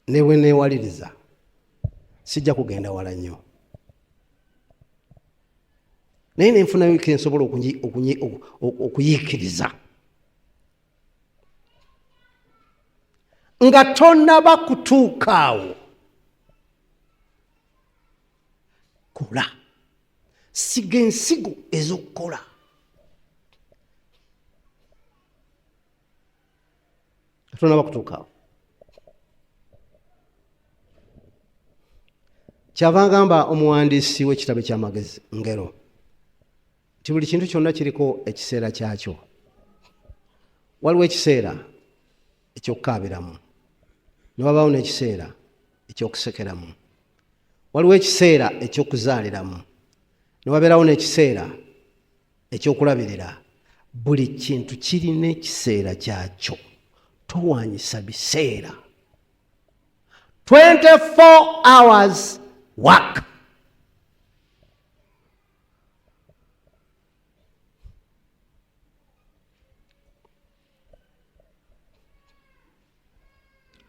ne bwe neewaliriza sijja kugenda wala nnyo, naye nenfunayo kensobola okuyiikiriza. Nga tonaba kutuuka awo, kola, siga ensigo ez'okukola. Tonaba kutuuka awo, kyava ngamba omuwandiisi w'ekitabo ekyamagezi ngero nti buli kintu kyonna kiriko ekiseera kyakyo. Waliwo ekiseera ekyokukaabiramu, ne wabaawo n'ekiseera ekyokusekeramu. Waliwo ekiseera ekyokuzaaliramu, ne wabeerawo n'ekiseera ekyokulabirira. Buli kintu kirina ekiseera kyakyo, towaanyisa biseera. 24 hours work.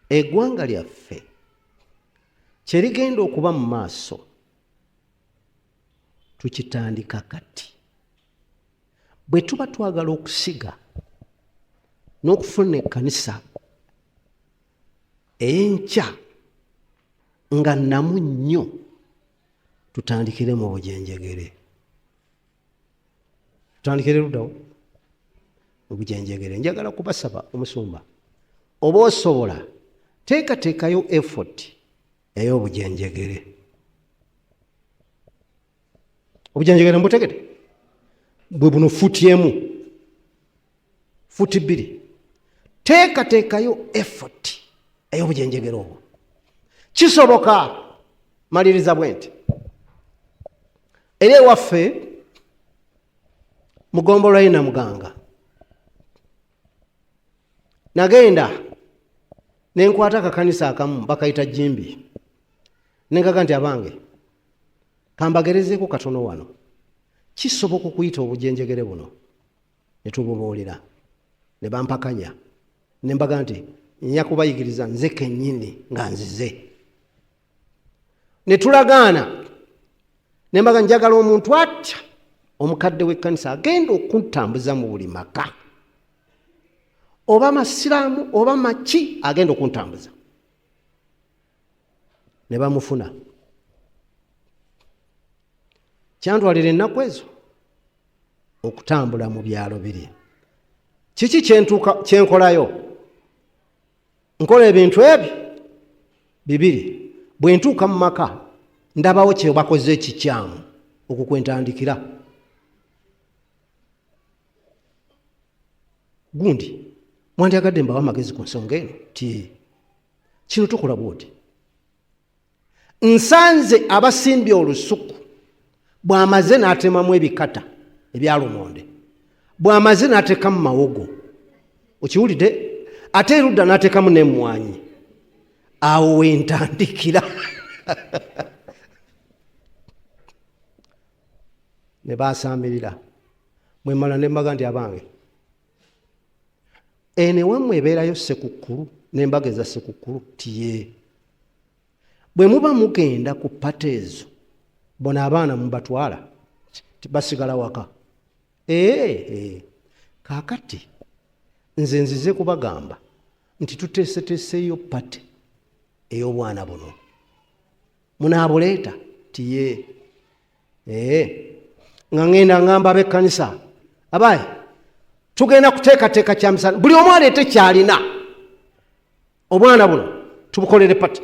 Eggwanga lyaffe kyerigenda okuba mu maaso tukitandika kati. Bwe tuba twagala okusiga n'okufuna ekkanisa enkya nga nnamu nnyo, tutandikire mu bujenjegere. Tutandikire luddawo mu bujenjegere. Njagala kubasaba, omusumba, oba osobola. Teekateekayo effort ey'obujenjegere. Obujenjegere mbutegede bwe buno, futi emu, futi 2. Teekateekayo effort ey'obujenjegere obwo. Kisoboka. Maliriza bwe nti, era ewaffe mugombolola ye Namuganga, nagenda nenkwata akakanisa akamu bakayita Jimbi, nengaga nti, abange, kambagerezeeko katono wano, kisoboka okuyita obujenjegere buno ne tububuulira. Ne bampakanya, ne mbaga nti nja kubayigiriza nze kennyini nga nzize. Ne tulagaana, ne mbaga njagala omuntu atya omukadde w'ekkanisa agenda okuntambuza mu buli maka, oba masiraamu oba maki, agenda okuntambuza. Ne bamufuna. Kyantwalira ennaku ezo okutambula mu byalo biri. Kiki kyentuuka kyenkolayo? Nkola ebintu ebyo bibiri. Bwe ntuuka mu maka, ndabawo kye bakoze ekikyamu, okwo kwe ntandikira. Gundi mwandyagadde mbawo amagezi ku nsonga eno, ti kino tukola bwoti. Nsanze abasimbye olusuku, bw'amaze n'atemamu ebikata ebyalumonde, bw'amaze n'ateekamu mawogo, okiwulidde, ate erudda n'ateekamu n'emmwanyi. Awo wentandikira ne baasaamirira. Mwemala ne mbaga nti, abange, eno ewammwe ebeerayo sekukkulu n'embaga eza sekukkulu? Tiye. Bwe muba mugenda ku party ezo, bona abaana mubatwala? Basigala waka? Ee. Kaakati nze nzize kubagamba nti tuteeseteeseeyo party ey'obwana buno, munaabuleeta? Tiye. Ee, nga ŋŋenda ŋŋamba ab'ekkanisa, abaaye, tugenda kuteekateeka kyamisana, buli omu aleete kyalina, obwana buno tubukolere party.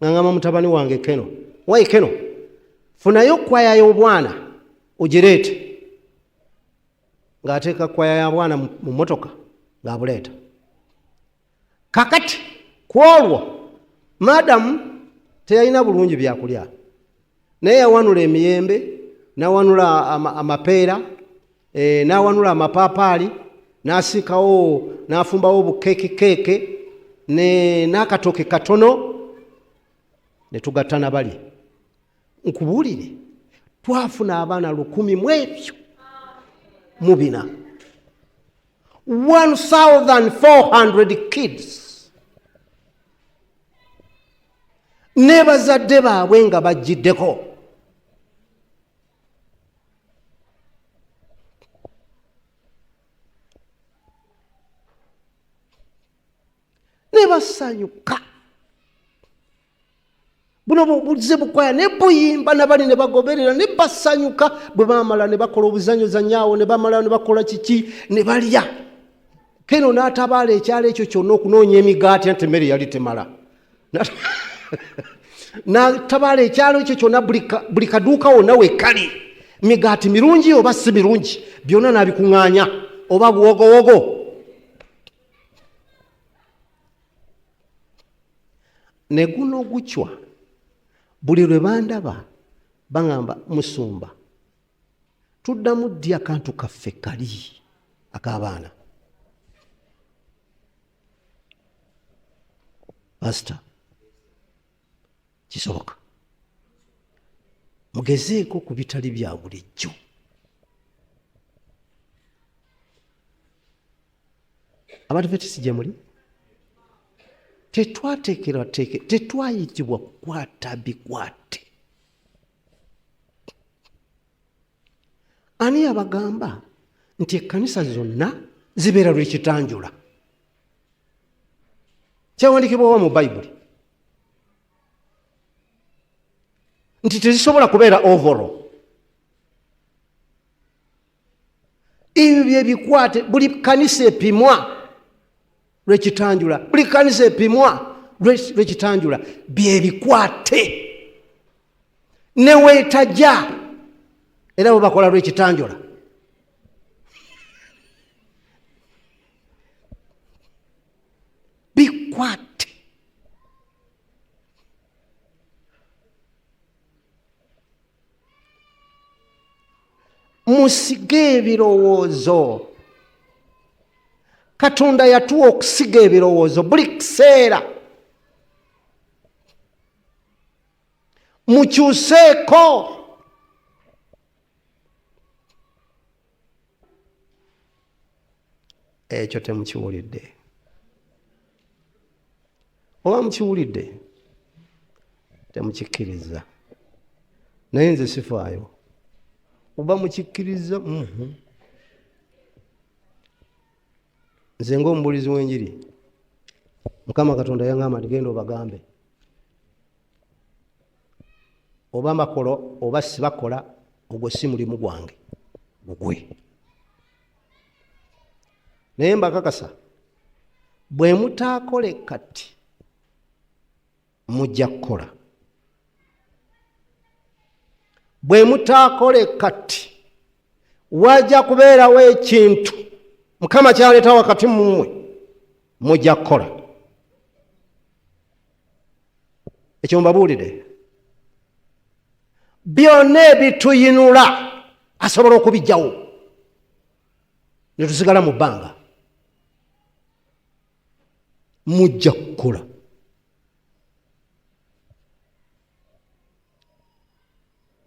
Nga ŋŋamba mutabani wange Keno, wayi Keno, funayo kwaya y'obwana ogireete. Ng'ateeka kwaya ya bwana mu motoka ng'abuleeta. Kakati ku olwo madamu teyalina bulungi byakulya, naye yawanula emiyembe, nawanula amapeera, n'awanula amapaapaali, n'asiikawo, n'afumbawo obukeeke keeke n'akatooke katono, ne tugatta na bali. Nkubuulire, twafuna abaana lukumi mu ebyo mu bina, 1400 kids, ne bazadde baabwe nga bajjiddeko. Ne basanyuka. Buno buze bukwaya ne buyimba, nabali ne bagoberera ne basanyuka. Bwe bamala ne bakola obuzanyozanyaawo, ne bamala ne bakola kiki, ne balya. Keno n'atabaala ekyalo ekyo kyonna okunoonya emigaati, anti emmere yali temala. N'atabaala ekyalo ekyo kyonna, buli kaduuka wonna wekali migaati mirungi oba si mirungi, byonna n'abikuŋŋaanya, oba buwogowogo. Ne guno gucwa, buli lwe bandaba baŋŋamba, musumba, tuddamu ddi akantu kaffe kali ak'abaana? Pasita, kisoboka. Mugezeeko ku bitali bya bulijjo. Abadventisi gye muli, tetwateekerwa teeke, tetwayitibwa kukwata bikwate. Ani yabagamba nti ekkanisa zonna zibeera lwekitanjula? Kyawandikibwawa mu Bayibuli nti tezisobola kubeera overall? Ebyo byebikwate. Buli kanisa epimwa. lwekitanjula, buli kkanisa epimwa lwekitanjula, byebikwate neweetaja era bwe bakola lwekitanjula. Bikwate. Musige ebirowoozo. Katonda yatuwa okusiga ebirowoozo buli kiseera. Mukyuseeko. Ekyo temukiwulidde, oba mukiwulidde temukikkiriza, naye nze sifaayo oba mukikkiriza. Nze ng'omubuulizi w'enjiri, Mukama Katonda yaŋŋamba nti genda obagambe oba bakola oba sibakola, ogwo si mulimu gwange, gugwe. Naye mbakakasa, bwe mutaakole kati mujja kukola, bwe mutaakole kati wajja kubeerawo ekintu Mukama kyaleeta wakati mu mmwe, mujja kukola. Ekyo mbabuulire, byonna ebituyinula asobola okubijjawo ne tusigala mu bbanga. Mujja kukola.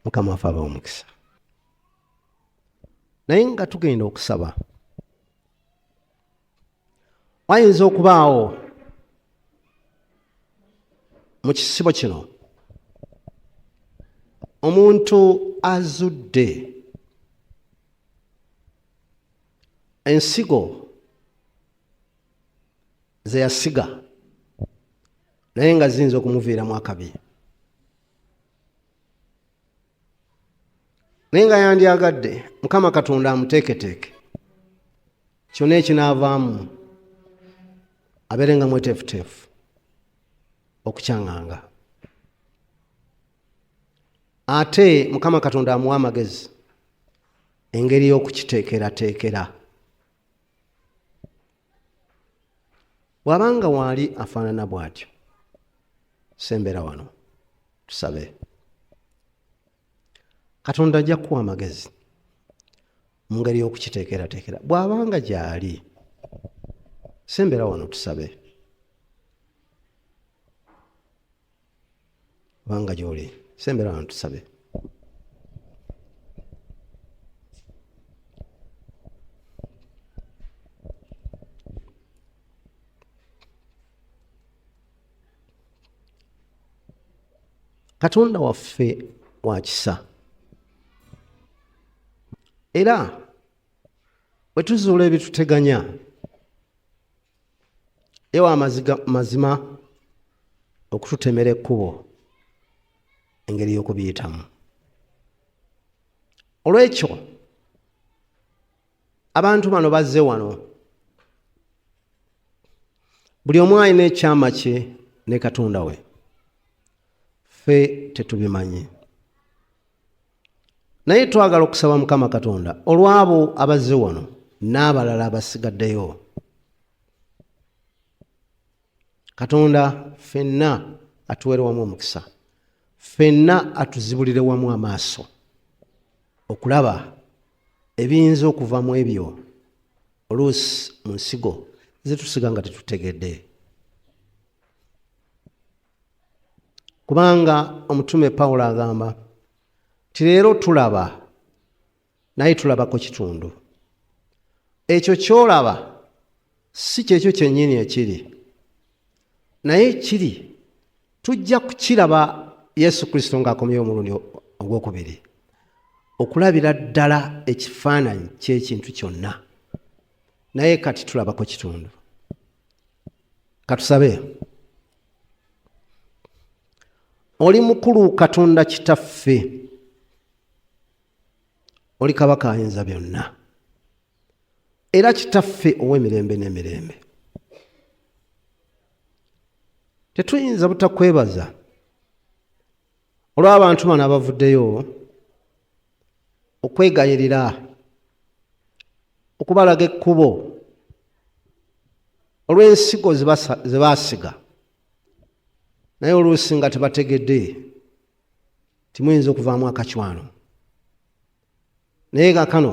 Mukama waffe abawa omukisa. Naye nga tugenda okusaba, wayinza okubaawo mu kisibo kino omuntu azudde ensigo ze yasiga naye nga ziyinza okumuviiramu akabi, naye nga yandyagadde Mukama Katonda amuteeketeeke kyonna ekinaavaamu, abeere nga mweteefuteefu okukyaŋŋanga, ate Mukama Katonda amuwa amagezi engeri y'okukiteekerateekera. Bw'abanga waali afaanana bw'atyo, sembera wano tusabe. Katonda ajja kukuwa amagezi mu ngeri y'okukiteekerateekera. Bw'abanga gy'ali, sembera wano tusabe. Banga gy'oli, sembera wano tusabe. Katonda waffe wa kisa, era bwe tuzuula ebituteganya, ewa mazima okututemera ekkubo engeri y'okubiyitamu. Olwekyo abantu bano bazze wano, buli omu alina ekyama kye ne Katonda we, ffe tetubimanyi, naye twagala okusaba Mukama Katonda olw'abo abazze wano n'abalala abasigaddeyo. Katonda ffenna atuwere wamu omukisa, ffenna atuzibulire wamu amaaso okulaba ebiyinza okuva mu ebyo oluusi mu nsigo zetusiga nga tetutegedde. Kubanga omutume Pawulo agamba nti leero tulaba, naye tulabako kitundu. Ekyo ky'olaba si kyekyo kyennyini ekiri, naye kiri tujja kukiraba Yesu Kristo ng'akomyewo omulundi ogwokubiri, okulabira ddala ekifaananyi ky'ekintu kyonna. Naye kati tulabako kitundu. Katusabe. Oli mukulu Katonda Kitaffe, oli Kabaka ayinza byonna, era Kitaffe ow'emirembe n'emirembe. Tetuyinza butakwebaza olw'abantu bano abavuddeyo okwegayirira okubalaga ekkubo olw'ensigo ze baasiga naye oluusi nga tebategedde timuyinza okuvaamu akacwano naye kakano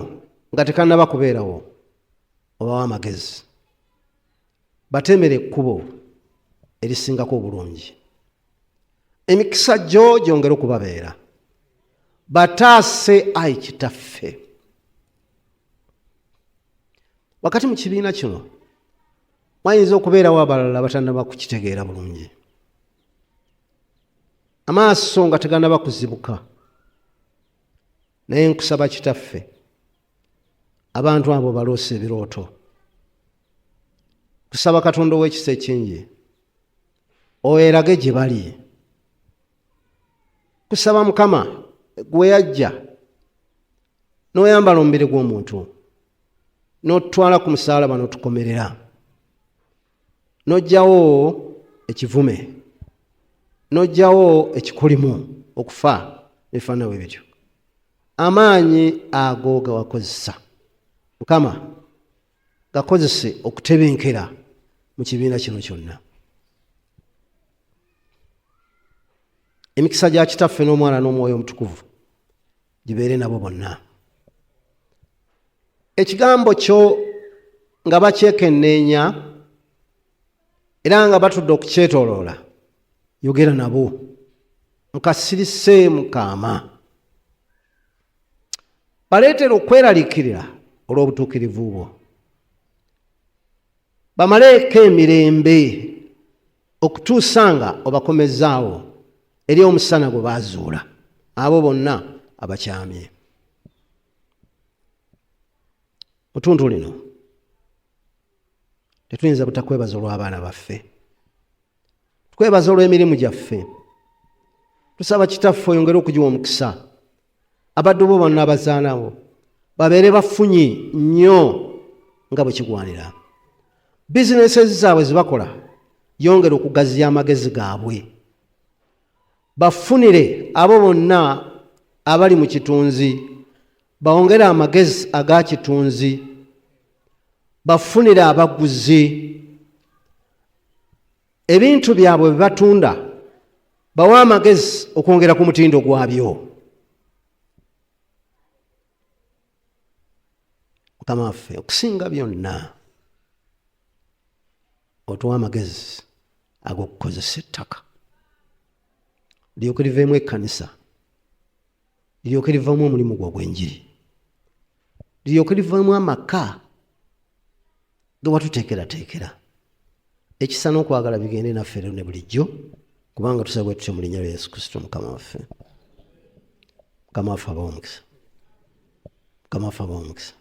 nga tekannaba kubeerawo obawa amagezi batemere ekkubo erisingako obulungi emikisa gyo gyongere okubabeera bataase ayi kitaffe wakati mu kibiina kino wayinza okubeerawo abalala batannaba kukitegeera bulungi amaaso nga teganaba kuzibuka naye nkusaba kitaffe abantu abo baloosa ebirooto kusaba katonda ow'ekisa ekingi oerage gye bali kusaba mukama gwe yajja n'oyambala omubiri gw'omuntu n'otutwala ku musaalaba n'otukomerera n'ojjawo ekivume n'ojjawo ekikulimu okufa ebifaanana bwe bityo amaanyi ago gawakozesa mukama gakozese okutebenkera mu kibiina kino kyonna emikisa gya kitaffe n'omwana n'omwoyo omutukuvu gibeere nabo bonna ekigambo kyo nga bakyekenneenya era nga batudde okukyetoloola yogera nabo mukasirise mukaama baleetera okweraliikirira olw'obutuukirivu bwo bamaleeko emirembe okutuusa nga obakomezzaawo eri omusana gwe baazuula abo bonna abakyamye mutuntu lino tetuyinza butakwebaza olw'abaana baffe Tukwebaza olw'emirimu gyaffe. Tusaba Kitaffe oyongere okugiwa omukisa. Abaddu bo bonna abazaana bo babeere bafunyi nnyo nga bwe kigwanira. Bizinesi zaabwe ze bakola yongera okugaziya amagezi gaabwe. Bafunire abo bonna abali mu kitunzi bawongere amagezi aga kitunzi. Bafunire abaguzi ebintu byabwe bye batunda bawe amagezi okwongera ku mutindo gwabyo mukama waffe okusinga byonna otuwa amagezi ag'okukozesa ettaka lyoke liveemu ekkanisa liryoke livaamu omulimu gwe ogw'enjiri liryoke livaamu amaka ge watuteekerateekera ekisa n'okwagala bigende naffe leero ne bulijjo kubanga tusaba bwe tutyo mu linnya lya yesu kristo mukama waffe mukama waffe abawa omukisa mukama waffe abawa omukisa.